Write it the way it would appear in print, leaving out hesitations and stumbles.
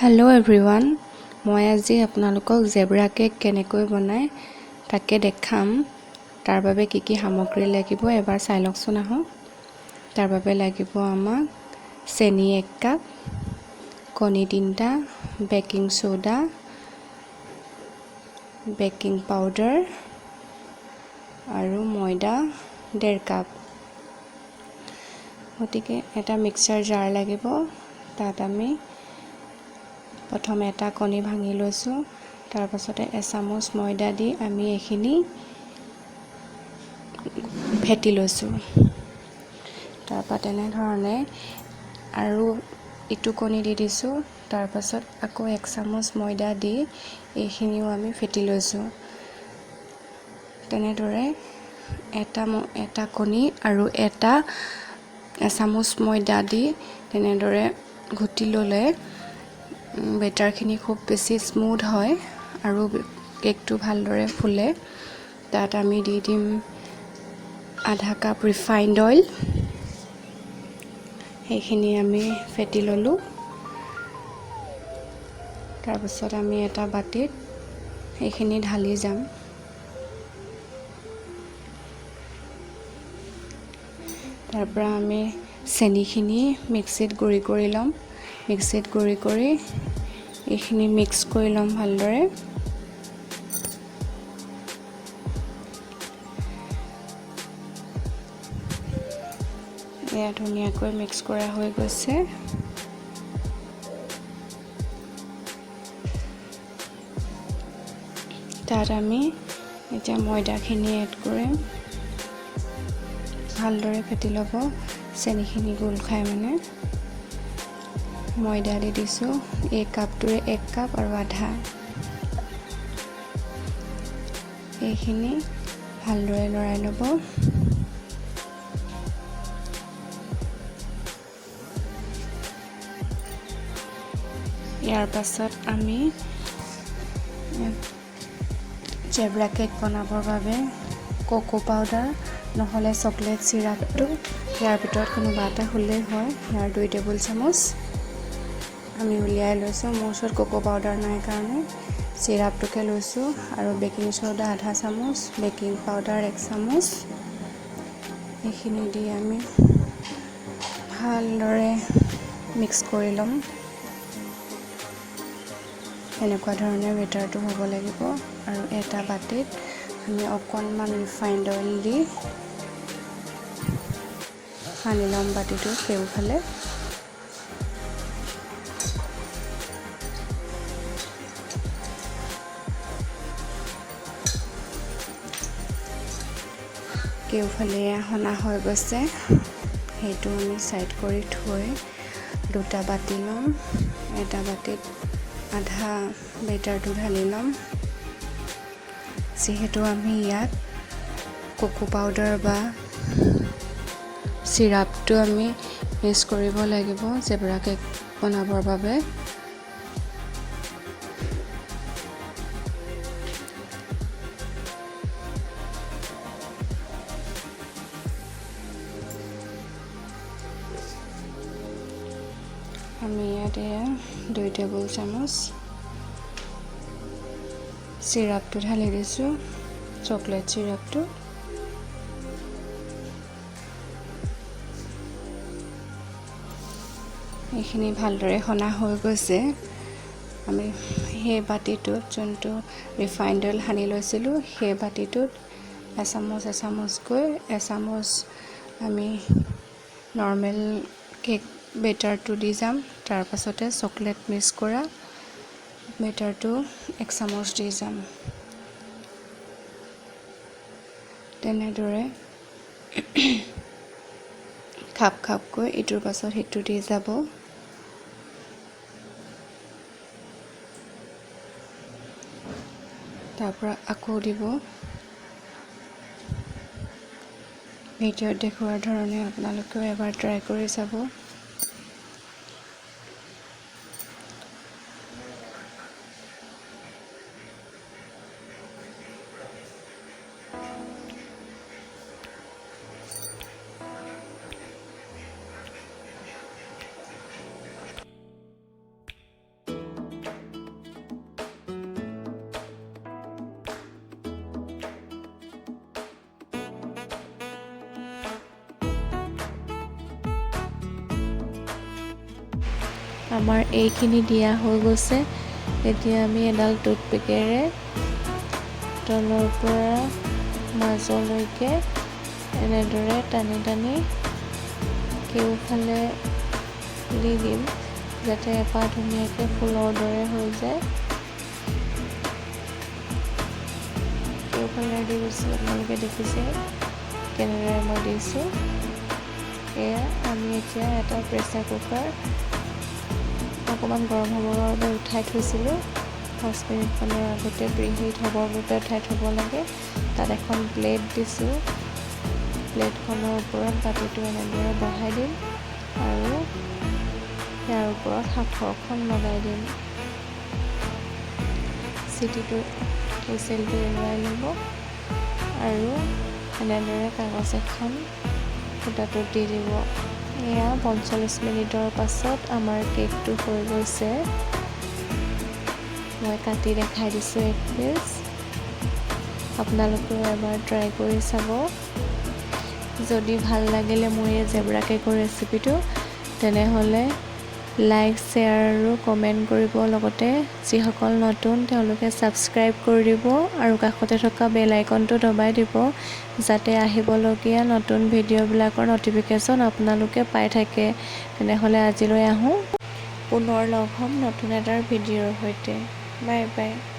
Hello' everyone, মই আজি আপোনালোকক জেব্ৰা কেক কেনেকৈ বনায় তাকে দেখাম। তাৰ বাবে কি কি সামগ্ৰী লাগিব এবাৰ চাই লওকচোন আহক। তাৰ বাবে লাগিব আমাক চেনি 1 কাপ, কণী 3টা, বেকিং সোডা, বেকিং পাউডাৰ আৰু ময়দা 1.5 কাপ। গতিকে এটা মিক্সাৰ জাৰ লাগিব। তাত আমি প্ৰথমে এটা কণী ভাঙি লৈছোঁ, তাৰপাছতে এচামুচ ময়দা দি আমি এইখিনি ফেটি লৈছোঁ। তাৰপৰা তেনেধৰণে আৰু ইটো কণী দি দিছোঁ, তাৰপাছত আকৌ 1 চামুচ ময়দা দি এইখিনিও আমি ফেটি লৈছোঁ। তেনেদৰে এটা কণী আৰু এচামুচ ময়দা দি তেনেদৰে ঘুটি ল'লে বেটাৰখিনি খুব বেছি স্মুথ হয় আৰু কেকটো ভালদৰে ফুলে। তাত আমি দি দিম আধা কাপ ৰিফাইণ্ড অইল, সেইখিনি আমি ফেটি ল'লোঁ। তাৰপাছত আমি এটা বাতিত সেইখিনি ঢালি যাম। তাৰপৰা আমি চেনিখিনি মিক্সিত গুড়ি কৰি ল'ম। মিক্সিত গুড়ি কৰি এইখিনি মিক্স কৰি ল'ম ভালদৰে। এয়া ধুনীয়াকৈ মিক্স কৰা হৈ গৈছে। তাত আমি এতিয়া ময়দাখিনি এড কৰিম। ভালদৰে ফেটি ল'ব, চেনিখিনি গোল খাই মানে। ময়দা দি দিছোঁ এই কাপটোৰে 1 কাপ আৰু আধা। এইখিনি ভালদৰে লৰাই ল'ব। ইয়াৰ পাছত আমি জেব্ৰা কেক বনাবৰ বাবে কোকো পাউডাৰ নহ'লে চকলেট চিৰাপটো ইয়াৰ ভিতৰত কোনোবা এটা হ'লেই হয়। ইয়াৰ 2 টেবুল চামুচ আমি উলিয়াই লৈছোঁ। মোৰ ওচৰত কোকো পাউডাৰ নাই কাৰণে চিৰাপটোকে লৈছোঁ। আৰু বেকিং চ'ডা আধা চামুচ, বেকিং পাউডাৰ 1 চামুচ, এইখিনি দি আমি ভালদৰে মিক্স কৰি ল'ম। এনেকুৱা ধৰণে বেটাৰটো হ'ব লাগিব। আৰু এটা বাতিত আমি অকণমান ৰিফাইণ্ড অইল দি সানি ল'ম বাতিটো কেওফালে। কেওফালে সনা হৈ গৈছে, সেইটো আমি ছাইড কৰি থৈ 2টা বাতি ল'ম। এটা বাতিত আধা বেটাৰটো ঢালি ল'ম। যিহেতু আমি ইয়াত কোকো পাউডাৰ বা চিৰাপটো আমি মিক্স কৰিব লাগিব জেব্ৰা কেক বনাবৰ বাবে। আমি ইয়াত 2 টেবুল চামুচ চিৰাপটো ঢালি দিছোঁ, চকলেট চিৰাপটো। এইখিনি ভালদৰে সনা হৈ গৈছে। আমি সেই বাতিটোত যোনটো ৰিফাইণ্ড অইল সানি লৈছিলোঁ সেই বাতিটোত এচামুচ এচামুচকৈ এচামুচ আমি নৰ্মেল কেক বেটাৰটো দি যাম। তাৰপাছতে চকলেট মিক্স কৰা বেটাৰটো 1 চামুচ দি যাম। তেনেদৰে খাপ খাপকৈ ইটোৰ পাছত সিটো দি যাব। তাৰপৰা আকৌ দিব। ভিডিঅ'ত দেখুওৱাৰ ধৰণে আপোনালোকেও এবাৰ ট্ৰাই কৰি চাব। আমাৰ এইখিনি দিয়া হৈ গৈছে। এতিয়া আমি এডাল টুথপিকেৰে তলৰ পৰা মাজলৈকে এনেদৰে টানি টানি কেওফালে দি দিম, যাতে এপাহ ধুনীয়াকৈ ফুলৰ দৰে হৈ যায়। কেওফালে দি দিছোঁ, আপোনালোকে দেখিছে কেনেদৰে মই দিছোঁ। এয়া আমি এতিয়া এটা প্ৰেছাৰ কুকাৰ অকণমান গৰম হ'বৰ বাবে উঠাই থৈছিলোঁ। 5 মিনিটমানৰ আগতে প্ৰিহিট হ'বৰ বাবে উঠাই থ'ব লাগে। তাত এখন প্লেট দিছোঁ। প্লেটখনৰ ওপৰত বাতিটো এনেদৰে বহাই দিম আৰু ইয়াৰ ওপৰত সাঁফৰখন লগাই দিম। চিটিটো, হুইচেলটো এৰুৱাই ল'ব আৰু এনেদৰে কাগজ এখন ফুটাটোত দি দিব। এয়া 45 মিনিটৰ পাছত আমাৰ কেকটো হৈ গৈছে। মই কাটি দেখাই দিছোঁ এক পিচ। আপোনালোকেও এবাৰ ট্ৰাই কৰি চাব। যদি ভাল লাগিলে মোৰ এই জেব্ৰা কেকৰ ৰেচিপিটো, তেনেহ'লে লাইক, শ্বেয়াৰ আৰু কমেণ্ট কৰিব। লগতে যিসকল নতুন, তেওঁলোকে ছাবস্ক্ৰাইব কৰি দিব আৰু কাষতে থকা বেল আইকনটো দবাই দিব, যাতে আহিবলগীয়া নতুন ভিডিঅ'বিলাকৰ ন'টিফিকেশ্যন আপোনালোকে পাই থাকে। তেনেহ'লে আজিলৈ আহোঁ। পুনৰ লগ হ'ম নতুন এটাৰ ভিডিঅ'ৰ সৈতে। Bye bye.